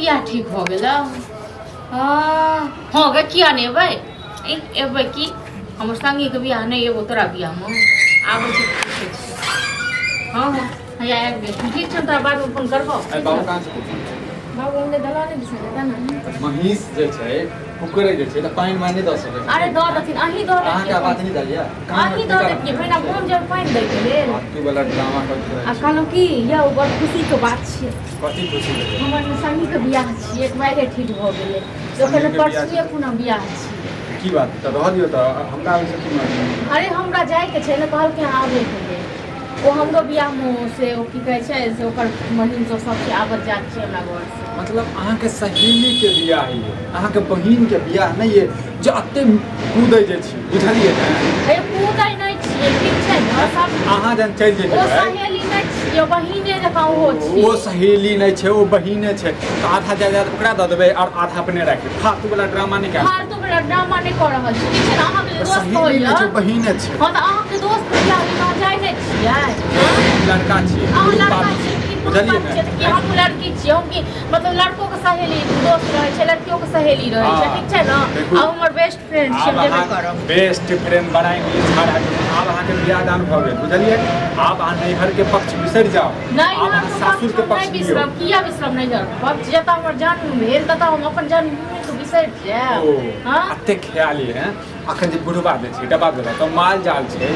बियाह ठीक भऽ गेल? हँ हँ गे, किया नहि एबै? एबै की, हमर संगीके बियाह, नहि एबो तोरा बियाहमे? आबै छी, पूछै छी। हँ हँ, हैया आबि गेल। ठीक छै, तोरा बादमे फोन करबौ। आइ बाबू कहाँ छथिन? बाबू ओने दलाने दिस जेता ने। महींस जे छै, कुकरे जे छै, तऽ पानि मानि नहि दऽ सकै छै। अरे दऽ देथिन, अहीं दऽ अहाँके देथिन। आवाज नहि जाइए? अहीं दऽ देतियै पहिने, हम जब पानि दैके लेल। फालतू वाला ड्रामा करैत रहै आ छी। कहलहुँ की यौ, बड़ खुशीके बात छियै। कथी खुशी भेलै? हमर संगीके बियाह छियै, एक बारे ठीक भऽ गेलै ओकर। संगीके बियाह परसुए खुना बियाह छियै। की बात? तऽ रहऽ दियौ, तऽ हमरा ओहिसँ की मतलब? अरे हमरा जाइके छै ने, कहलकै हँ आबैके लेल। ओ हमरो बियाहमे से ओ की कहै छै से ओकर बहिन सब सबके आबत जात छै हमरा घरसँ। मतलब अहाँके सहेलीके बियाह ये, अहाँके बहिनके बियाह नहि ये जे एते कूदै जे छी, बुझलियै ने? हे, कूदै नहि छियै, ठीक छै ने सब। अहाँ जहन चलि ओ जेबै। सहेली नहि छियै, बहिने जकाँ ओहो छियै। ओ सहेली नहि छै, ओ बहिने छै, तऽ आधा जायदाद ओकरा दऽ देबै आओर आधा अपने राखि लेबै। फालतू वाला ड्रामा नहि कयल। फालतू वला ड्रामा नहि कऽ रहल छी, ठीक छै ने? अहाँके जे दोस्त सहेली नहि होइए छै, बहिने छै। हँ, तऽ अहाँके दोस्त बियाह अहाँ जाइ नहि छियै? हम लड़का छियै। अहाँ पुरुष लड़का पात्र छियै कि पुरुष बुझलियै पात्र छियै? ने? तऽ कि हम लड़की छियै? हम की मतलब लड़को के सहेली दोस्त रहै छै, लड़कियो के सहेली रहै छै। हँ। ठीक छै ने? देखू। आ हमर बेस्ट फ्रेंड छियै, आब हम जेबे अहाँ करब। बेस्ट फ्रेंड बड़ा इंग्लिश छाड़ा। आब अहाँके बियाह दान भऽ गेल, बुझलियै? आब अहाँ नैहर के पक्ष बिसरि जाउ। नहि, आब अहाँ सासुर के पक्ष नहि लियौ। बिसरब। किया बिसरब नैहर के पक्ष? जतऽ हमर जन्म भेल ततऽ हम अपन जन्मभूमि के बिसरि जायब? ओ हँ। अते ख्याल ये अखन जे बुढ़बा जे छै डब्बा वला, तऽ माल जाल छै,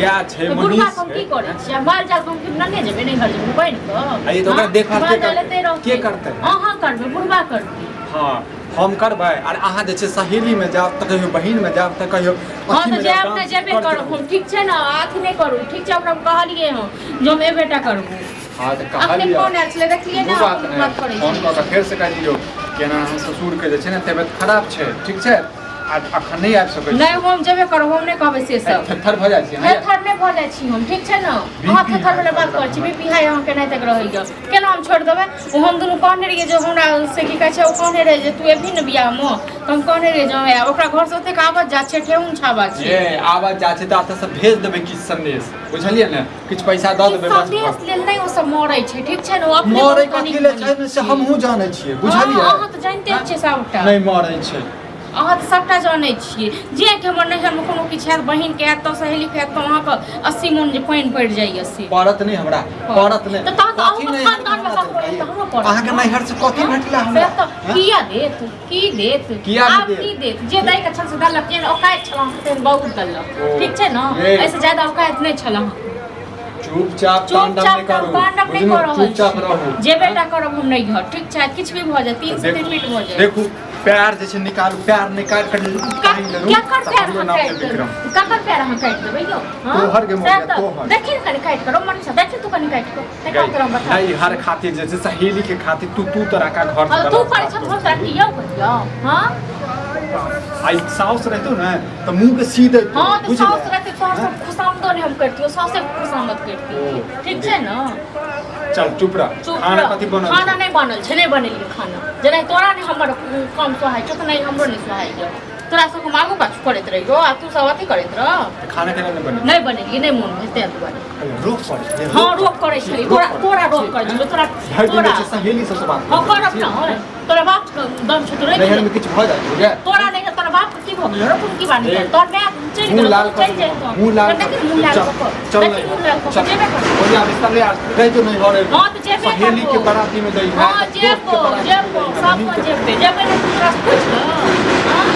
गाय छै, तऽ बुढ़बा महींस के हम छै। की करै छियै? माल जाल के हम की नेने जेबै नैहर जेबै बनि कऽ? आ ये तऽ ओकरा हँ? देखभाल के माल जाल करतै? एतै रहतै। के करतै? अहाँ करबै, बुढ़बा करतै। हँ, हम करबै। आर अहाँ जे छै सहेलीमे जायब तऽ कहियो बहिनमे जायब तऽ कहियो हँ, अथीमे तऽ जायब, जायब ने, डांस जेबे करैत करब रहू। हम, ठीक छै ने? अथी नहि करू, ठीक छै? हमरा कहलियै हँ जे हम एबे टा करबो। हँ, तऽ अखने कहलियै। फोन आयल छलै, देखलियै ने? कोनो बात अपन नहि। बात करै फोन छलियै। कऽ कऽ फेरसँ कहि दियौ कि एना अहाँ ससुरके जे छै ने तबियत खराब छै, ठीक छै? आ अखन नहि आबि सकै नहि, हम जेबे करब, हम नहि कहबै से सब। थेथर भऽ जाइ छी अहाँ। थेथर नहि भऽ जाइ छी हम, ठीक छै ने? अहाँ BP थेथर वला बात करै छी। बीपी हाई अहाँके नहि तक रहैए, केना हम छोड़ि देबै? ओ हम दुनू कहने रहियै जे हमरा से की कहै छै, ओ कहने रहै जे तू एबही ने बियाहमे, तऽ हम कहने रहियै जे हम आयब। ओकरा घरसँ ओतेक आबत जात छै, ठेहुन छाबा छै। ये आवाज जाइ छै तऽ एतऽ से भेज देबै किछु संदेश, बुझलियै ने? किछु पैसा दऽ देबै बस। संदेश लेल नहि ओ सब मरै छै, ठीक छै ने? ओ अपने मरै बहुत कथी ले कनिक छै ने से मरै। हमहूँ जानै छियै। हँ, बुझलियै? अहाँ तऽ जानिते छियै सबटा। नहि मरै छै। अहाँ तऽ सभटा जानै छियै जे कि हमर नैहरमे कोनो किछु हैत, बहिनके हैत तऽ सहेलीके हैत, तऽ अहाँके 80 मोन जे पानि पड़ि जाइए से। पड़त नहि हमरा, पड़त नहि। तऽ तहन तऽ कथी अहूँके नैहर खानदानमे हमरा ककरो हैत देलकै? तऽ हमरो पड़त। अहाँके नैहर से कथी भेटला से हमरा? तऽ किया देत? की देत? किया नहि आब देत? की देत? जे दैके छल से देलक। जेहन औकात छल अहाँके तेहन बहुत देलक। ओ, ठीक छै ने? ये। एहिसँ ज्यादा औकात नहि छल अहाँके। चुपचाप तांडव चुपचाप नहि करू। तांडव नहि बुझलहुँ? कऽ रहल चुपचाप छी। रहू। जेबे टा करब हम नैहर, ठीक छै? किछु भी भऽ जाए, 3 से 3 मिनट भऽ जाए। देखू, पैर जे छै निकालू, पैर निकालि कऽ टांगि लेलहुँ केकर तऽ पैर हमरो अहाँ नाम काटि छै विक्रम। देबै? ककर पैर अहाँ काटि देबै यौ? हँ? तोहर गे सएह मोगिया, तऽ। तोहर। देखी ने कनि काटि कऽ, रौ मनीषा, देखी तू कनि काटि कऽ देखा तोरा हम बता। नहीं हर खातिर जे छै सहेली के खातिर तू तू तोरा का घर हँ, तू करै छह हम तोरा की यौ कहियौ? हँ। आई साउस रहतो ने तऽ मुंह के सी दैतो। हँ, तऽ बुझले? साउस रहतै तोहर सब खुशामदो नहि हम करतियौ, साउसे खुशामद करतियै, ठीक छै ने? चल, चुप रह। चुप खाना रह। कथी बनल खाना छै? नहि बनल छै, नहि बनेलियै खाना। जेना तोरा नहि हमर काम सोहाइ छौ, तऽ नहि हमरो नहि सोहाइ यऽ। तोरा सबके हम आगू पाछू करैत रहियो आ तू सब अथी करैत रह। तऽ खाना केना नहि बनेलियै? नहि बनेलियै, नहि मोन भेल ताहि दुआरे। रोक पड़ै छै। हँ, रोक करै छलियै तोरा, तोरा रोक करै छलियै तोरा। भरि दिन तोरा जे छै सहेली सबसँ बात हँ, करैत करब छी। ने। तोरा बाप के दम छौ, तोरा नैहर में किछु भऽ जाइ छै गे? तोरा नहि, तोरा बाप के की भऽ गेलो रे? कोन की बात? देख, तोर माय चलि मुँह गेलो, लाल चलि कऽ जइतो। मुँह लाल। देखी मुँह लाल चल कऽ कऽ। चल। देखी मुँह लाल कऽ कऽ जेबे करबो। बढ़िया बिस्तर ले आ, रहि जो नैहर। हँ, तऽ जेबे सहेली के करबो। बराती में दै। हँ, जेबो जेबो, सब को जेबे जेबे ने। तू तोरा से पूछ ल। हँ,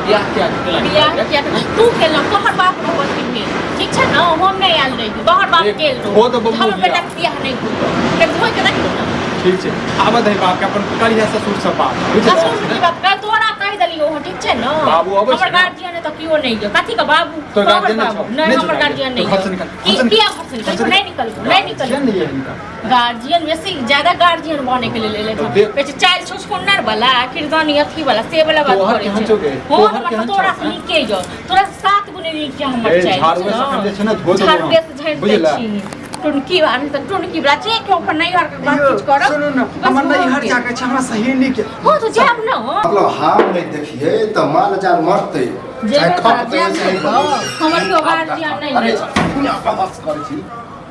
बियाह किया केलक? बियाह किया तू केलक? तोहर बाप रहबो में, ठीक छै ने? हम नहि आयल रहियो, तोहर बाप देख, गेल रहो। हो तऽ बबलू हमर बियाह। बेटा के बियाह नहि होतो, कनि धोइ के देखियौ ने। ठीक छै, आबऽ दही बाप के, अपन करिहे ससुर से बात। बुझलियै? ससुर से की बात कर? तोरा कहि देलियौ हँ, ठीक छै ने? बाबू अबै छै हमर ने? गार्जियन तऽ केओ नहि यऽ। कथी के बाबू? तोहर तोहर गार्जियन नहि बाबू छौ? नहि नहि छौ हमर गार्जियन? गार्जियन नहि तो घर से यऽ। निकल, की घर से निकल। किया घर से निकल? नहि निकलबो, नहि निकलबो। गार्जियन नहि यऽ हिनका। गार्जियन बेसी ज्यादा गार्जियन बने के लेल एलै। तो देख। कहै छै चालि छुछुन्नर वाला किरदानी अथी वाला से वाला बात तोहर करै केहन छै। छौ गे? हो तोहर हमर केहन तोरा छौ, से नीके यऽ, तोरा से 7 गुने नीक यऽ हमर ए, चालि। झाड़ुए से अखन जे छै ने धो देबौ हम। झाड़ुए से झाड़ि दै बुझला? छी। टुनकी वाली तऽ टुनकी वाला जे केओ अपन नैहर के बात किछु करब। सुनू ने, बस हमर भऽ नैहर गेल। जाके छै हमरा सहेली के। हँ, तऽ जायब ने। मतलब हम नहि देखियै तऽ माल जाल मरतै। जेबे चाहे करब, खपतै, जायब चाहे ने तऽ। बनतै। हमर केओ गार्जियन नहि अरे यऽ। हियाँ बहस करै छी,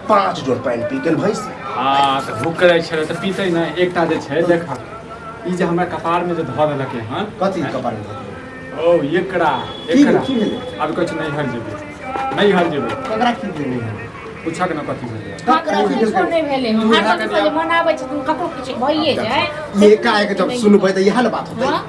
5 जोर पानि पी गेल भैंस। हँ, तऽ भूख करै छलै तऽ पीतै ने। एकटा जे छै देख। ई जे हमरा कपार में जे धऽ देलक हन। कथी कपार में धऽ देलक? ओ एकरा की एकरा की भेलै? आब कहै छै नैहर जेबै, नैहर जेबै। ककरा की भेलै नैहर? पूछक न कथी भेलै। ककरा की किछो भेलै? नहि भेलै हन। हर जगह जे मनाबै छथिन ककरो किछु भइए जाय। एकाएक जब सुनबै तऽ इएह ने बात होतै। हँ?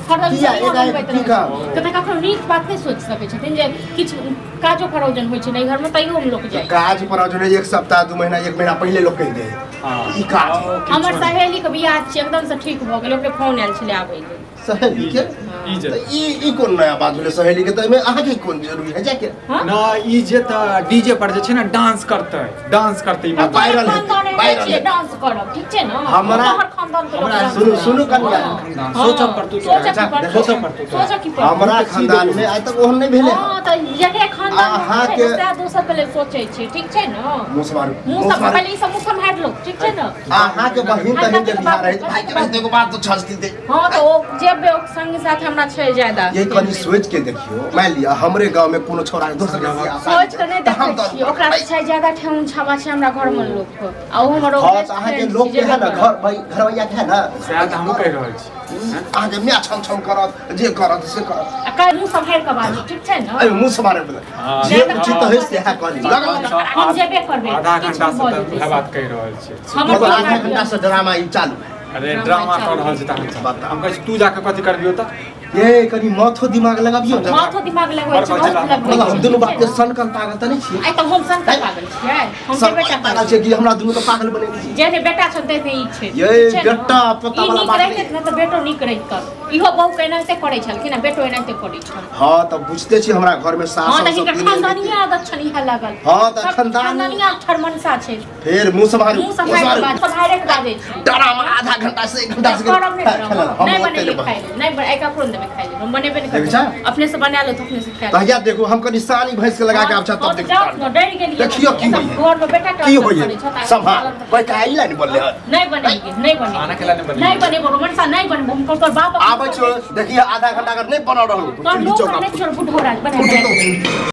हरदम किया से एकाएक मनबैत की रहै काम? छै। तऽ ककरो नीक बात नहि सोचि सकै छथिन जे किछु काजो परोजन होइ छै ने घर में, तैयो हम लोक जाइ। काज परोजन एक सप्ताह 2 महीना 1 महीना पहिले लोक कहि दे। हँ। ई काज। ओ, किछो हमर नहि। सहेली के बियाह छै, एकदम से ठीक भऽ गेलै, ओकरे फोन आयल छलै आबै लेल। सहेली के? ई जे तऽ ई कोन नया बात भेलै सहेली के? तऽ एहिमे अहाँके कोन जरूरी है जाके? हँ? न ई जे तऽ डीजे पर जे छै ने डांस करतै, डांस करतै ई आ, वायरल हेतै, खानदान एहने वायरल छियै, हेतै। डांस करब ठीक छै ने? हमरा- तोहर खानदान के लोक हमरा डांस सुनू करब। सुनू कनिया। हँ। सोचऽ पड़तौ तोरा। सोचऽ की पड़तौ? सोचऽ पड़तौ तोरा। सोचऽ की पड़तौ? हमरा खानदान में आइ तक ओहन नहि भेलै हँ। हँ, तऽ जकरे खानदान में अहाँके- छै ने, सएह दोसर के लेल सोचै छै, ठीक छै ने? मुँह सम्हारू, मुँह मुँह सब सम्हारू। पहिले ई सब मुँह सम्हारि लो, ठीक छै ने? अहाँके बहिन तहिन जे बियाह रहै, भाई के रहै, एगो बात तो छजती दे। हँ, तऽ ओ जेबै ओ संगी साथ हमरा छै ज्यादा। ये कनि सोच के देखियो, मान लिअ हमरे गांव में कोनो छोरा के दोसर के बियाह सोच के नहि तऽ हम देखै तऽ छियै, ओकरा छै ज्यादा ठेहुन छावा छै हमरा घर में लोक के, आ ओ हमर हँ, तऽ अहाँके लोक के है ने, घर भाई घरवैया के है ने, सएह तऽ हमहूँ कहि रहल छी। अहाँके माय छम छम करत, जे करत से करत। आ काल्हि मुँह सम्हारि कऽ बाजू, ठीक छै ने? अरे मुँह सम्हारे बला हँ, जे नहि तऽ उचित है सएह कहली। हम जेबे करबै, आधा किछु घंटा से भऽ तऽ जेतै। उएह बात कहि रहल छी। हमर मतलब घर आधा घंटा से ड्रामा ई चालू है। अरे ड्रामा कऽ रहल छी तहन बताउ। हम कहै छी तू जाके कथी करबियो तऽ? ये कनि माथो दिमाग लगाबियो ने। माथो दिमाग लगबै छै, बहुत लगबै मतलब हम छै। दुनू बाप के सनकल पागल तऽ नहि छियै? आइ तऽ हम सनकल पागल छियै, हम सब के बेटा पागल छियै कि हमरा दुनू के पागल बनेने छी? जेहने बेटा छनि तेहने ई छै। ये ठीक छै ने? बेटा पोता ई वाला नीक बात रहितै नहि। ने तऽ बेटो नीक रहितै। इहो बहु के एनाहिते करै छलखिन आ बेटो एनाहिते करै छल। हँ, तऽ बुझते छी हमरा घर में सास हँ, तऽ सब हिनकर दुनिया खानदानी आदत छनि इएह लागल। हँ, तऽ सब खानदानी- खानदानी ठरमनसा छै। फेर मुँह सम्हारू, मुँह मुँह सम्हारि सम्हारू। बाज, सम्हारे के बाजै छी। डरामा आधा घंटा से 1 घंटा से करब नहि खेलल, करब, हम नहि ओते बनेलियै नहि खाइ लेल, नहि आइ ककरो नहि देबै खाइ लेल, हम बनेबे नहि देखै करबै। छा? अपने से बना लो तऽ अपने से खा तहिया देखू हम कनि सानी भैंस के लगा के आब हँ, तब तऽ देखू। जाउ ने, डरि गेलियै। देखियौ की एतऽ होइए। घर मे बेटा की टॉर्चर होइए करै छौ, तऽ सम्हार कोई काहे ला नहीं बोलले हन? नहि बनेलियै, नहि बनेलियै। खाना खेला नहि बनेलियै। नहि बनेबो रोमनसा, नहि बनेबो। हम तोहर बाप आबै छौ, देखिए आधा घंटा अगर नहीं बनल रहल तोहर चुल्ही लोक चौका नहि छोड़, बुढ़ौरा बना।